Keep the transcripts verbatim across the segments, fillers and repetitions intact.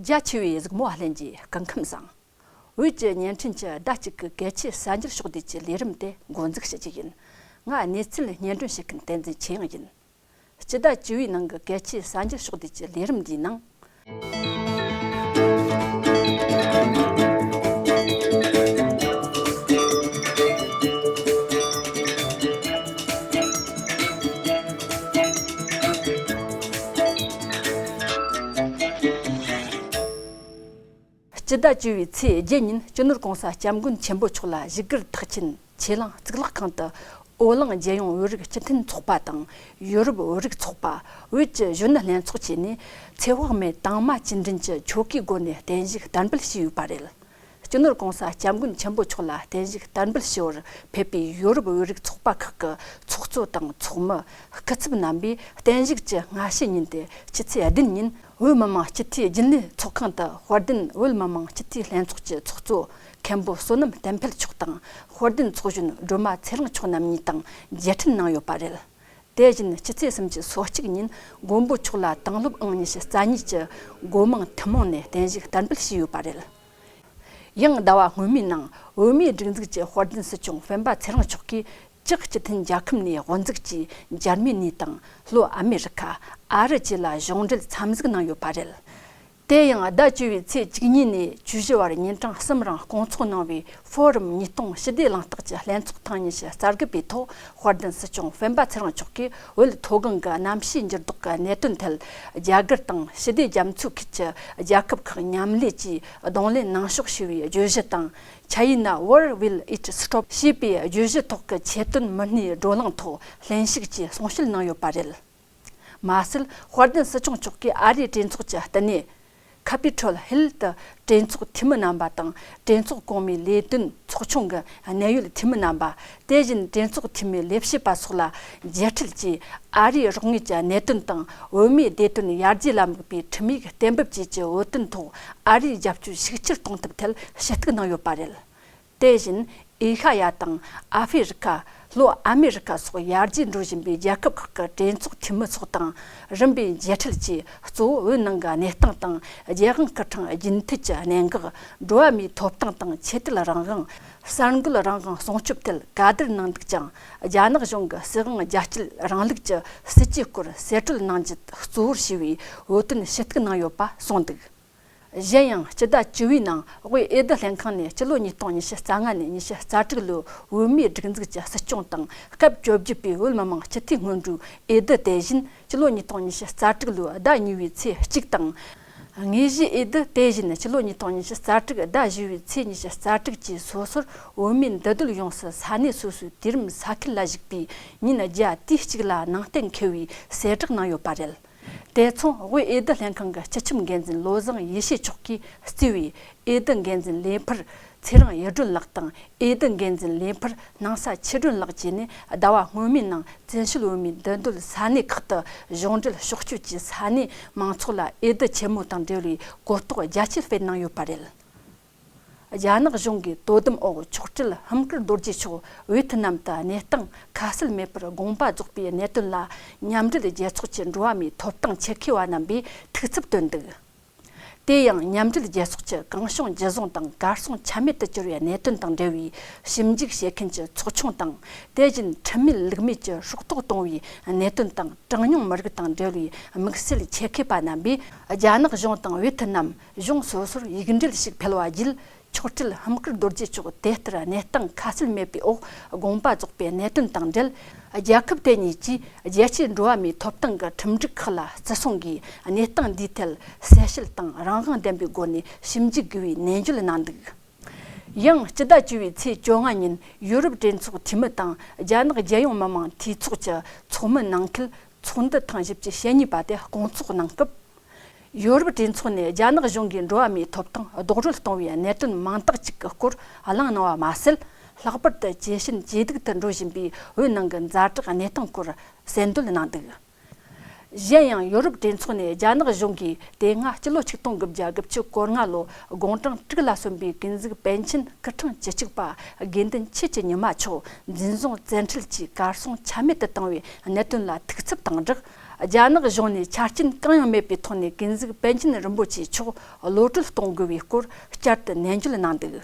རྒྱ་ཆེ་བའི་གཟིགས་མོ་བ་ལྷན་རྒྱས་སྐུ་ཁམས་བཟང་། བོད་ཀྱི་བརྙན་འཕྲིན་གྱི་ཟླ་གཅིག་གི་གལ་ཆེའི་གསར་འགྱུར་ཕྱོགས་བསྡུས་ཀྱི་ལས་རིམ་དེ་འགོ་འཛུགས་ཞུ་རྒྱུ་ཡིན། ང་གནས་ཚུལ་སྙན་སྒྲོན་བྱེད་མཁན་བསྟན་འཛིན་ཆོས་དབྱངས་ཡིན། སྤྱི་ཟླ་བཅུ་པའི་ནང་གི་གལ་ཆེའི་གསར་འགྱུར་ཕྱོགས་བསྡུས་ཀྱི་ལས་རིམ་འདིའི་ནང་། སྤྱི་ཟླ་བཅུ་པའི་ཚེས་བརྒྱད་ཉིན་སྤྱི་ནོར་༸གོང་ས་༸སྐྱབས་མགོན་ཆེན་པོ་མཆོག་ལ་བཞུགས་སྒར་ཐེག་ཆེན་ཆོས་གླིང་གཙུག་ལག་ཁང་དུ་བོད་གླིང་རྒྱལ་ཡོངས་བོད་རིགས་སྤྱི་མཐུན་ཚོགས་པ་དང་ཡོ་རོབ་བོད་རིགས་ཚོགས་པ། བོད་ཀྱི་གཞོན་ནུ་ལྷན་ཚོགས་བཅས་ནས་ཚེ་དཔག་མེད་དྭངས་མ་བཅུད་འདྲེན་གྱི་ཆོ་གའི་སྒོ་ནས་བརྟན་བཞུགས་དར་འབུལ་ཞུས་ཡོད་པ་རེད། སྤྱི་ནོར་༸གོང་ས་༸སྐྱབས་མགོན་ཆེན་པོ་མཆོག་ལ་བརྟན་བཞུགས་དར་འབུལ་ཞུ་བར་ཕེབས་པའི་ཡོ་རོབ་བོད་རིགས་ཚོགས་པ་ཁག་གི་ཚོགས་གཙོ་དང་ཚོགས་མི། སྐུ་ཚབ་རྣམ་པས་བརྟན་བཞུགས་ཀྱི་སྔ་ཕྱི་ཉིན་ཏེ་ཕྱི་ཚེས་བདུན་ཉིན་བོད་མི་མང་སྤྱི་འཐུས་རྒྱུན་ལས་ཚོགས་ཁང་དུ་དཔལ་ལྡན་བོད་མི་མང་སྤྱི་འཐུས་ལྷན་ཚོགས་ཀྱི་ཚོགས་གཙོ་མཁན་པོ་བསོད་ནམས་བསྟན་འཕེལ་མཆོག་དང་། དཔལ་ལྡན་ཚོགས་གཞོན་སྒྲོལ་མ་ཚེ་རིང་མཆོག་རྣམ་གཉིས་དང་མཇལ་འཕྲད་གནང་ཡོད་པ་རེད། དེ་བཞིན་ཕྱི་ཚེས་སུམ་ཅུ་སོ་གཅིག་ཉིན་མགོན་པོ་མཆོག་ལ་དྭང་སློབ་ཨང་ཉི་ཤུ་རྩ་གཉིས་ཀྱི་སྒོ་མང་ཐུན་མོང་ནས་བརྟན་བཞུགས་དར་འབུལ་ཞུས་ཡོད་པ་རེད། ཡང་ཟླ་བ་སྔོན་མའི་ནང་བོད་མིའི་སྒྲིག་འཛུགས་ཀྱི་དཔལ་ལྡན་སྲིད་སྐྱོང་སྤེན་པ་ཚེ་རིང་མཆོག་གིས་ཅེག་སྤྱི་མཐུན་རྒྱལ་ཁབ་ནས་དབུ་འཛུགས་ཀྱིས་འཇར་མ་ནི་དང་ལྷོ་ཨ་མེ་རི་ཁ། ཨ་རི་བཅས་ལ་གཞུང་འབྲེལ་འཚམས་གཟིགས་གནང་ཡོད་པ་རེད། དེ་ཡང་ཟླ་བཅུ་པའི་ཚེས་བཅུ་གཉིས་ནས་བཅུ་བཞི་བར་ཉིན་གྲངས་གསུམ་རིང་བསྐོང་ཚོགས་གནང་བའི་ཧྥོ་རུམ་ཉིས་སྟོང་ཞི་བདེ་གླེང་སྟེགས་ཀྱི་ལྷན་ཚོགས་ཐེངས་ཉི་ཤུ་རྩ་དགུ་པའི་ཐོག་དཔལ་ལྡན་སྲིད་སྐྱོང་སྤེན་པ་ཚེ་རིང་མཆོག་གིས་བོད་མཐོ་སྒང་གི་གནམ་གཤིས་འགྱུར་ལྡོག་གི་གནད་དོན་ཐད། རྒྱ་གར་དང་ཞི་བདེ་རྒྱ་མཚོའི་ཁུལ་གྱི་རྒྱལ་ཁབ་ཁག་མཉམ་ལས་ཀྱིས་གདོང་ལེན་གནང་ཕྱོགས་ཞེས་པའི་བརྗོད་གཞི་དང་། China, Where Will It Stop? ཞེས་པའི་བརྗོད་གཞི་ཐོག་གི་ཆེད་དོན་མི་སྣའི་བགྲོ་གླེང་ཐོག་ལྷན་ཞུགས་ཀྱིས་གསུང་བཤད་གནང་ཡོད་པ་རེད། མ་ཟད། དཔལ་ལྡན་སྲིད་སྐྱོང་མཆོག་གིས་ཨ་རིའི་གྲོས་ཚོགས་ཀྱི་བསྟི་གནས་Capitol Hill དུ་གྲོས་ཚོགས་འཐུས་མི་རྣམ་པ་དང་། གྲོས་ཚོགས་གོང་མའི་ལས་དོན་ཚོགས་ཆུང་གི་གནད་ཡོད་འཐུས་མི་རྣམ་པ། དེ་བཞིན་གྲོས་ཚོགས་འཐུས་མིའི་ལས་བྱེད་པ་སོགས་ལ་མཇལ་འཕྲད་ཀྱིས། ཨ་རིའི་རོགས་དངུལ་གྱི་གནད་དོན་དང་། བོད་མིའི་བདེ་དོན་ཡར་རྒྱས་ལ་དམིགས་པའི་ཁྲིམས་ཡིག་གཏན་འབེབས་བཅས་ཀྱི་འོས་བསྟུན་ཐོག་ཨ་རིའི་རྒྱབ་སྐྱོར་ཤུགས་ཆེར་གཏོང་ཐབས་ཐད་ཞུ་གཏུག་གནང་ཡོད་པ་རེད། དེ་བཞིན། ཨེ་ཤ་ཡ་དང་ཨ་ཧྥེ་རི་ཁ། ལྷོ་ཨ་མེ་རི་ཁ་སོགས་ཡར་རྒྱས་འགྲོ་བཞིན་པའི་རྒྱལ་ཁབ་ཁག་གི་གྲོས་ཚོགས་འཐུས་མི་སོགས་དང་རིམ་པས་མཇལ་འཕྲད་ཀྱིས། གཙོ་བོ་བོད་ནང་གི་གནས་སྟངས་དང་། རྒྱལ་དབང་སྐུ་ཕྲེང་རྒྱུན་མཐུད་ཀྱི་གནད་འགག་འགྲོ་བ་མིའི་ཐོབ་ཐང་དང་། ཆོས་དད་རང་དབང་། གསར་འགོད་རང་དབང་སྲུང་སྐྱོབ་ཐད་ག་བསྡུར་གནང་འདུག་ཅིང་། རྒྱ་ནག་གཞུང་གི་སྲིད་དབང་རྒྱ་སྐྱེད་རིང་ལུགས་ཀྱི་སྲིད་ཇུས་སྐོར་གསལ་བཀྲོལ་གནང་རྒྱུ་གཙོ་བོར་བྱས་པའི་འོས་བསྟུན་ཞུ་གཏུག་གནང་ཡོད་པ་གསུངས་འདུག་གཞན་ཡང་སྤྱི་ཟླ་བཅུ་པའི་ནང་དབུས་ཨེ་ལྡི་ལྷན་ཁང་ནས་སྤྱི་ལོ་ཉིས་སྟོང་ཉི་ཤུ་རྩ་ལྔ་ནས་ཉི་ཤུ་རྩ་དྲུག་ལོའི་བོད་མིའི་སྒྲིག་འཛུགས་ཀྱི་སྲིད་སྐྱོང་དང་སྐབས་བཅོ་བརྒྱད་པའི་བོད་མི་མང་སྤྱི་འཐུས་སྔོན་འགྲོའི་ཨེ་ལྡི། དེ་བཞིན་སྤྱི་ལོ་ཉིས་སྟོང་ཉི་ཤུ་རྩ་དྲུག་ལོའི་ཟླ་གཉིས་པའི་ཚེས་གཅིག་དང་། དངོས་གཞིའི་ཨེ་ལྡི། དེ་བཞིན་སྤྱི་ལོ་ཉིས་སྟོང་ཉི་ཤུ་རྩ་དྲུག་ཟླ་བཞི་པའི་ཚེས་ཉི་ཤུ་རྩ་དྲུག་བཅས་སོ་སོར་བོད་མིའི་འདུས་སྡོད་ཡོངས་སུ་ས་གནས་སོ་སོའི་དུས་རིམ་ས་ཁུལ་ལ་གཞིགས་པའི་ཉིན་བརྒྱ་དུས་གཅིག་ལ་ནང་བསྟན་འཁེལ་བའི་གསལ་བསྒྲགས་གནང་ཡོད་པ་རེད། དེ་མཚུངས་དབུས་ཨེ་ལྡི་ལྷན་ཁང་གི་སྤྱི་ཁྱབ་འགན་འཛིན་བློ་བཟང་ཡེ་ཤེས་མཆོག་གིས་གཙོས་པའི་ཨེ་ལྡི་འགན་འཛིན་ལས་འཕུར་ཚེ་རིང་གཡུ་སྒྲོན་ལགས་དང་། ཨེ་ལྡི་འགན་འཛིན་ལས་འཕུར་སྣང་ས་ཆོས་སྒྲོན་ལགས་བཅས་ནས་ཟླ་བ་སྔོན་མའི་ནང་བཙན་བྱོལ་བོད་མིའི་འདུས་སྡོད་ས་གནས་ཁག་ཏུ་གཞུང་འབྲེལ་ཕྱོགས་བསྐྱོད་ཀྱིས་ས་གནས་མང་ཚོགས་ལ་ཨེ་ལྡི་ཆེན་མོ་དང་འབྲེལ་བའི་གོ་རྟོགས་རྒྱ་ཆེར་སྤེལ་གནང་ཡོད་པ་རེད། རྒྱ་ནག་གཞུང་གིས་དོ་དམ་འོག་མཆོག་སྤྲུལ་ཧམ་དཀར་རྡོ་རྗེ་མཆོག་ཝེ་ཐི་ནམ་དུ་གནས་སྟངས་ཁ་གསལ་མེད་པར་དགོངས་པ་རྫོགས་པའི་གནད་དོན་ལ་མཉམ་འབྲེལ་རྒྱལ་ཚོགས་ཀྱི་འགྲོ་བ་མིའི་ཐོབ་ཐང་ཆེད་མཁས་པ་རྣམ་པས་ཐུགས་འཚབ་བཏོན་འདུག་དེ་ཡང་མཉམ་འབྲེལ་རྒྱལ་ཚོགས་ཀྱི་གང་བྱུང་ཇི་བཟུང་དང་གར་སོང་ཆ་མེད་དུ་གྱུར་བའི་གནད་དོན་དང་འབྲེལ་བའི་ཞིབ་འཇུག་བྱེད་མཁན་གྱི་ཚོགས་ཆུང་དང་། དེ་བཞིན་ཁྲིམས་མེད་ལུགས་མེད་ཀྱི་སྲོག་ཐོག་གཏོང་བའི་གནད་དོན་དང་གྲངས་ཉུང་མི་རིགས་དང་འབྲེལ་བའི་དམིགས་བསལ་ཆེད་མཁས་པ་རྣམ་པས་རྒྱ་ནག་གཞུང་དང་ཝེ་ཐི་ནམ་གཞུང་སོ་སོར་ཡིག་འབྲེལ་ཞིག་ཕུལ་བ་བརྒྱུད། མཆོག་སྤྲུལ་ཧམ་དཀར་རྡོ་རྗེ་མཆོག་དེ་ལྟར་གནས་སྟངས་ཁ་གསལ་མེད་པའི་འོག་དགོངས་པ་རྫོགས་པའི་གནད་དོན་དང་འབྲེལ། རྒྱལ་ཁབ་དེ་གཉིས་ཀྱིས་རྒྱལ་སྤྱིའི་འགྲོ་བ་མིའི་ཐོབ་ཐང་གི་ཁྲིམས་སྒྲིག་ཁག་ལ་བརྩི་སྲུང་གིས་གནས་སྟངས་འདིའི་ཐད་གསལ་བཤད་དང་རང་དབང་ལྡན་པའི་སྒོ་ནས་ཞིབ་འཇུག་དགོས་པའི་ནན་བརྗོད་གནང་འདུག་ཡང་སྤྱི་ཟླ་བཅུ་པའི་ཚེས་བཅོ་ལྔ་ཉིན་ཡོ་རོབ་གྲོས་ཚོགས་འཐུས་མི་དང་རྒྱ་ནག་རྒྱལ་ཡོངས་མི་མང་འཐུས་ཚོགས་ཀྱི་ཚོགས་མི་ནང་ཁུལ་ཚོགས་འདུ་ཐེངས་བཞི་བཅུ་ཞེ་གཉིས་པ་དེ་བསྐོང་ཚོགས་གནང་སྐབས། ཡོ་རོབ་གྲོས་ཚོགས་ནས་རྒྱ་ནག་གཞུང་གིས་འགྲོ་བ་མིའི་ཐོབ་ཐང་རྡོག་རོལ་གཏོང་བའི་གནད་དོན་མང་དག་ཅིག་གི་སྐོར་གླེང་གནང་བ་མ་ཟད། ལྷག་པར་དུ་ཇེ་ཞན་ཇེ་སྡུག་ཏུ་འགྲོ་བཞིན་པའི་བོད་ནང་གི་ཛ་དྲག་གནས་སྟངས་སྐོར་གསལ་འདོན་གནང་འདུག་གཞན་ཡང་ཡོ་རོབ་གྲོས་ཚོགས་ནས་རྒྱ་ནག་གཞུང་གིས་དེ་སྔ་སྤྱི་ལོ་ཆིག་སྟོང་དགུ་བརྒྱ་དགུ་བཅུ་གོ་ལྔ་ལོ་དགུང་གྲངས་དྲུག་ལ་སོན་པའི་ཀུན་གཟིགས་པཎ་ཆེན་སྐུ་ཕྲེང་བཅུ་གཅིག་པ་དགེ་འདུན་ཆོས་ཀྱི་ཉི་མ་མཆོག་འཛིན་བཟུང་བཙན་ཁྲིད་ཀྱིས་གར་སོང་ཆ་མེད་དུ་བཏང་བའི་གནད་དོན་ལ་ཐུགས་འཚབ་དང་སྦྲགས། རྒྱ་ནག་གཞུང་ནས་ཆ་རྐྱེན་གང་ཡང་མེད་པའི་ཐོག་ནས་ཀུན་གཟིགས་པཎ་ཆེན་རིན་པོ་ཆེ་མཆོག་གློད་གྲོལ་གཏོང་དགོས་པའི་སྐོར་བསྐྱར་དུ་ནན་བརྗོད་གནང་འདུག་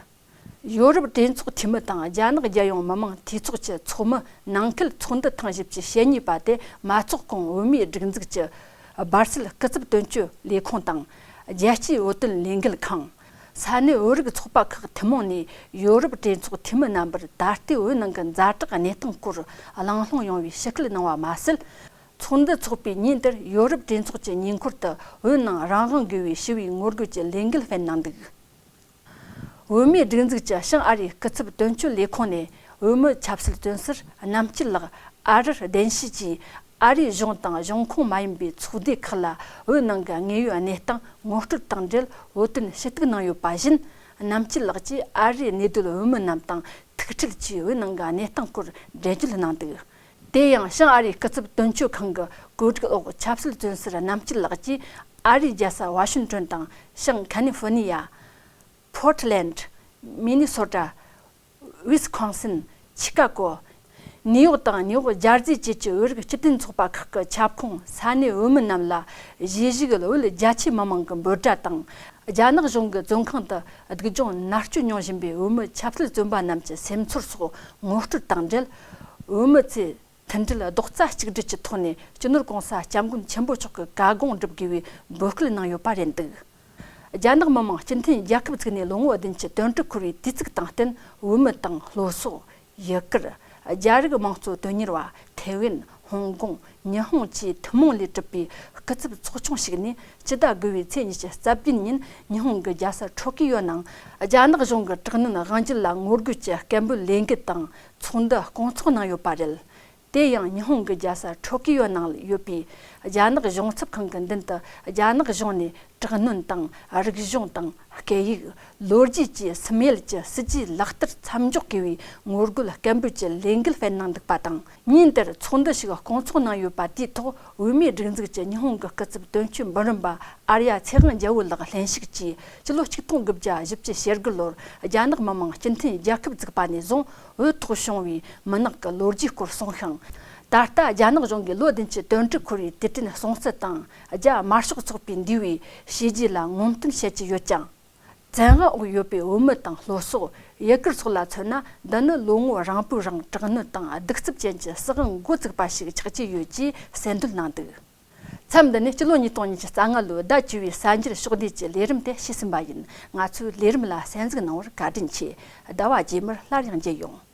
ཡོ་རོབ་གྲོས་ཚོགས་འཐུས་མི་དང་རྒྱ་ནག་རྒྱལ་ཡོངས་མི་དམངས་འཐུས་ཚོགས་ཀྱི་ཚོགས་མི་ནང་ཁུལ་ཚོགས་འདུ་ཐེངས་བཞི་བཅུ་ཞེ་གཉིས་པ་དེ་མ་ཚོགས་གོང་བོད་མིའི་སྒྲིག་འཛུགས་ཀྱི་སྦར་སིལ་སྐུ་ཚབ་དོན་གཅོད་ལས་ཁུངས་དང་། རྒྱལ་སྤྱིའི་བོད་དོན་ལས་འགུལ་ཁང་། ས་གནས་བོད་རིགས་ཚོགས་པ་ཁག་ཐུན་མོང་ནས་ཡོ་རོབ་གྲོས་ཚོགས་འཐུས་མི་རྣམ་པར་ད་ལྟའི་བོད་ནང་གི་ཛ་དྲག་གནས་སྟངས་སྐོར་གླེང་སློང་ཡོང་བའི་ཞུ་སྐུལ་གནང་བ་མ་ཟད། ཚོགས་འདུ་འཚོགས་པའི་ཉིན་དེར་ཡོ་རོབ་གྲོས་ཚོགས་ཀྱི་ཉེ་འཁོར་དུ་བོད་ནང་རང་དབང་དགོས་པའི་ཞི་བའི་ངོ་རྒོལ་གྱི་ལས་འགུལ་སྤེལ་གནང་འདུག་བོད་མིའི་སྒྲིག་འཛུགས་ཀྱི་བྱང་ཨ་རིའི་སྐུ་ཚབ་དོན་གཅོད་ལས་ཁུངས་ནས་བོད་མི་ཆབ་སྲིད་བཙོན་ཟུར་རྣམ་རྒྱལ་ལགས་ཨ་རིར་གདན་ཞུས་ཀྱིས། ཨ་རིའི་གཞུང་དང་གཞུང་ཁོངས་མ་ཡིན་པའི་ཚོགས་སྡེ་ཁག་ལ་བོད་ནང་གི་དངོས་ཡོད་གནས་སྟངས་ངོ་སྤྲོད་དང་འབྲེལ་བོད་དོན་ཞུ་གཏུག་གནང་ཡོད་པ་བཞིན། རྣམ་རྒྱལ་ལགས་ཀྱིས་ཨ་རིའི་གནས་སྡོད་བོད་མི་རྣམས་དང་ཐུག་འཕྲད་ཀྱིས་བོད་ནང་གི་གནས་སྟངས་སྐོར་འགྲེལ་བརྗོད་གནང་འདུག་དེ་ཡང་བྱང་ཨ་རིའི་སྐུ་ཚབ་དོན་གཅོད་ཁང་གི་བཀོད་སྒྲིག་འོག་ཆབ་སྲིད་བཙོན་ཟུར་རྣམ་རྒྱལ་ལགས་ཀྱིས་ཨ་རིའི་རྒྱལ་ས་ཝ་ཤིང་ཏོན་དང་བྱང་ཁ་ལི་ཧྥོ་ནི་ཡ། ཕོར་ཊི་ལེན་ཌི། མི་ནི་སོ་ཊ། ཝིས་ཁོན་སིན། ཆི་ཀ་གོ། ནིའུ་ཡོག་དང་ནིའུ་ཡོག་རྒྱལ་རྩེ་བཅས་ཀྱི་བོད་རིགས་སྤྱི་མཐུན་ཚོགས་པ་ཁག་གི་ཁྱབ་ཁོངས་ས་གནས་བོད་མི་རྣམས་ལ་གཞིས་བཞུགས་བོད་རྒྱ་ཆེའི་མི་མང་གི་འབོད་སྒྲ་དང་། རྒྱ་ནག་གཞུང་གི་བཙོན་ཁང་དུ་སྡུག་སྦྱོང་མནར་གཅོད་མྱོང་བཞིན་པའི་བོད་མི་ཆབ་སྲིད་བཙོན་པ་རྣམས་ཀྱི་སེམས་ཚོར་སོགས་ངོ་སྤྲོད་དང་འབྲེལ། བོད་མི་ཚོས་མཐུན་སྒྲིལ་རྡོག་རྩ་གཅིག་སྒྲིལ་གྱི་ཐོག་ནས་སྤྱི་ནོར་༸གོང་ས་༸སྐྱབས་མགོན་ཆེན་པོ་མཆོག་གི་བཀའ་དགོངས་སྒྲུབ་དགོས་པའི་འབོད་སྐུལ་གནང་ཡོད་པ་རེད་འདུག་རྒྱ་ནག་མི་དམངས་སྤྱི་མཐུན་རྒྱལ་ཁབ་བཙུགས་ནས་ལོ་ངོ་བདུན་ཅུ་དོན་དྲུག་འཁོར་བའི་དུས་ཚིགས་དང་བསྟུན། བོད་མི་དང་སློབ་གསོ། ཡུ་གུར། རྒྱ་རིགས་དམངས་གཙོ་དོན་གཉེར་བ། ཐའེ་ཝན། ཧོང་ཀོང་། ཉི་ཧོང་བཅས་ཐུན་མོང་ལས་གྲུབ་པའི་སྐུ་ཚབ་ཚོགས་ཆུང་ཞིག་ནས་སྤྱི་ཟླ་དགུ་པའི་ཚེས་ཉི་ཤུ་རྩ་བདུན་ཉིན་ཉི་ཧོང་གི་རྒྱལ་ས་ཊོ་ཀི་ཡོ་ནང་རྒྱ་ནག་གཞུང་གི་དྲག་གནོན་དབང་སྒྱུར་ལ་ངོ་རྒོལ་གྱི་སྐད་འབོད་ལས་འགུལ་དང་ཚོགས་འདུ་སྐོང་ཚོགས་གནང་ཡོད་པ་རེད། དེ་ཡང་ཉི་ཧོང་གི་རྒྱལ་ས་ཊོ་ཀི་ཡོ་ནང་ཡོད་པའི་རྒྱ་ནག་གཞུང་ཚབ་ཁང་གི་མདུན་དུ་རྒྱ་ནག་གཞུང་ནས་དྲག་གནོན་དང་རིག་གཞུང་དང་སྐད་ཡིག་ལོ་རྒྱུས་ཀྱི་སྲིད་དབྱིབས་ཀྱི་སྲིད་ཇུས་ལག་བསྟར་མཚམས་འཇོག་དགོས་པའི་ངོ་རྒོལ་སྐད་འབོད་ཀྱི་ལས་འགུལ་སྤེལ་གནང་འདུག་པ་དང་། ཉིན་དེར་ཚོགས་འདུ་ཞིག་སྐོང་ཚོགས་གནང་ཡོད་པ་དེའི་ཐོག་བོད་མིའི་སྒྲིག་འཛུགས་ཀྱི་ཉི་ཧོང་གི་སྐུ་ཚབ་དོན་གཅོད་འབུམ་རམས་པ་ཨར་ཡ་ཚེ་དབང་རྒྱལ་པོ་ལགས་ལྷན་ཞུགས་ཀྱིས་ཕྱི་ལོ་ཆིག་སྟོང་དགུ་བརྒྱ་བཞི་བཅུ་ཞེ་དགུ་ལོར་རྒྱ་ནག་མི་དམངས་སྤྱི་མཐུན་རྒྱལ་ཁབ་བཙུགས་པ་ནས་བཟུང་བོད་ཐོག་བྱུང་བའི་མུན་ནག་གི་ལོ་རྒྱུས་སྐོར་གསུངས་ཤིང་། ད་ལྟ་རྒྱ་ནག་གཞུང་གིས་ལོ་བདུན་ཅུ་དོན་དྲུག་འཁོར་བའི་དུས་དྲན་སྲུང་བརྩི་དང་རྒྱ་དམར་ཤོག་ཚོགས་པས་འདུས་པའི་བྱས་རྗེས་ལ་ངོམ་སྟོན་བྱེད་ཀྱི་ཡོད་ཀྱང་། བཙན་དབང་འོག་ཡོད་པའི་བོད་མི་དང་སློབ་གསོ། ཡུ་གུར་སོགས་ལ་མཚོན་ན་འདི་ནི་ལོ་ངོ་རིང་པོའི་རིང་དྲག་གནོན་དང་གདུག་རྩུབ་ཅན་གྱི་སྲིད་དབང་འགོ་བཙུགས་པ་ཞིག་ཆགས་ཀྱི་ཡོད་ཅེས་གསལ་འདོན་གནང་འདུག་མཚམས་འདི་ནས་སྤྱི་ལོ་ཉིས་སྟོང་ཉི་ཤུ་རྩ་ལྔ་ལོའི་ཟླ་བཅུ་པའི་གསར་འགྱུར་ཕྱོགས་བསྡུས་ཀྱི་ལས་རིམ་དེ་ཕྱིས་ཟིན་པ་ཡིན། ང་ཚོའི་ལས་རིམ་ལ་གསན་གཟིགས་གནང་བར་བཀའ་དྲིན་ཆེ། ཟླ་བ་རྗེས་མར་སླར་ཡང་མཇལ་ཡོང་།